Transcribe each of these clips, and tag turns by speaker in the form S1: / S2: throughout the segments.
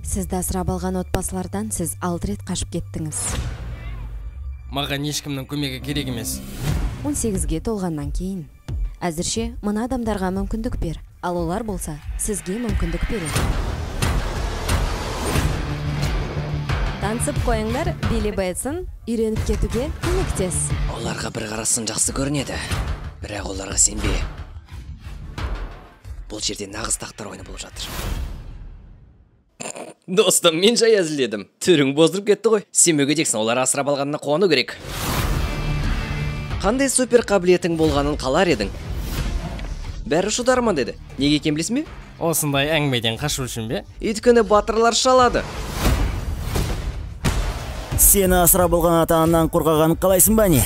S1: Сізді асырап алған отбасылардан сіз 6 рет қашып кеттіңіз.
S2: Маған ешкімнің көмегі керек емес.
S1: 18-ге толғаннан кейін. Әзірше мына адамдарға мүмкіндік бер, ал олар болса сізге мүмкіндік береді. Танысып қойыңдар, Билли Бэтсон үйреніп кетуге көмектес.
S3: Оларға бір қарасаң жақсы көрінеді, бірақ оларға сенбе. Бұл жерде нағыз тақтар ойыны болып жатыр. Достым, мен жай әзілдедім. Түрің боздырып кетті ғой. Сен мүгедексің, олар асырап алғанына қуану керек. Қандай супер қабілетің болғанын қалар едің? Бәрі шударман деді. Неге екенін білесің бе?
S2: Осындай әңгімеден қашу үшін бе?
S3: Өйткені батырлар шалады.
S4: Сені асырап алған ата-анаң қорғағанын қалайсың ба не?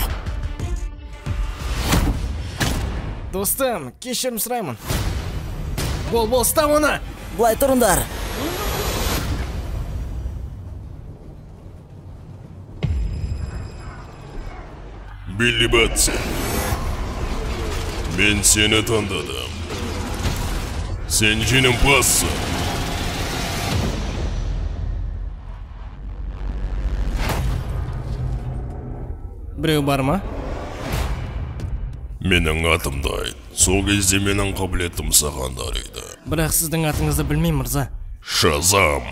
S2: Достым, кешірім сұраймын. Бол, бол, ұста оны!
S4: Былай тұрыңдар.
S5: Билли Бэтсон, мен сені таңдадым. Сен жеңімпазсың.
S2: Біреу бар ма?
S5: Менің атымды айт. Сол кезде менің қабілетім саған дариды.
S2: Бірақ сіздің атыңызды білмеймін, мырза.
S5: Шазам.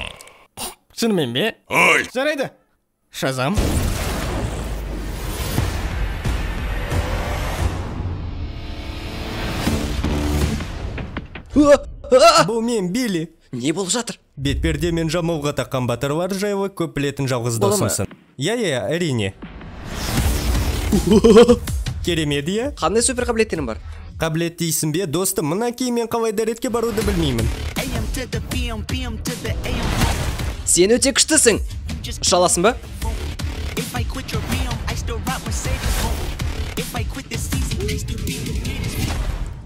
S2: Шынымен бе?
S5: Ай!
S2: Жарайды. Шазам.
S6: Бұл мен, Билли.
S3: Не болып жатыр?
S6: Бетперде мен жамауға таққан батырлар жайлы көп білетін жалғыз досымсың. Иә, әрине. Керемет, иә?
S3: Қандай супер қабілеттерің бар?
S6: Қабілет дейсің бе, достым? Мына киіммен қалай дәретке баруды білмеймін.
S3: Сен өте күштісің. Ұша аласың ба?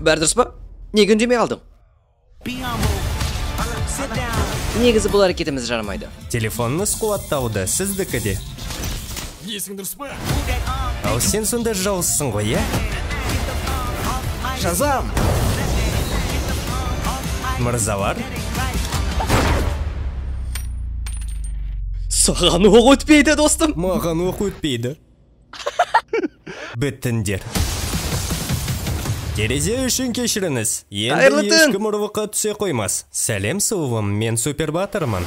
S3: Бәрі дұрыс па? Неге үндемей қалдың? Негізі бұл әрекетіміз жарамайды.
S6: Телефоныңыз қуаттауда, сіздікі де.
S2: Есің дұрыс па?
S6: Ал сен сонда жауызсың ғой, иә?
S2: Шазам!
S6: Мырзалар?
S3: Саған оқ өтпейді, достым.
S6: Маған оқ өтпейді. Біттіңдер. Терезе үшін кешіріңіз. Енді ешкім ұрлыққа түсе қоймас. Сәлем, сұлуым, мен супербатырмын.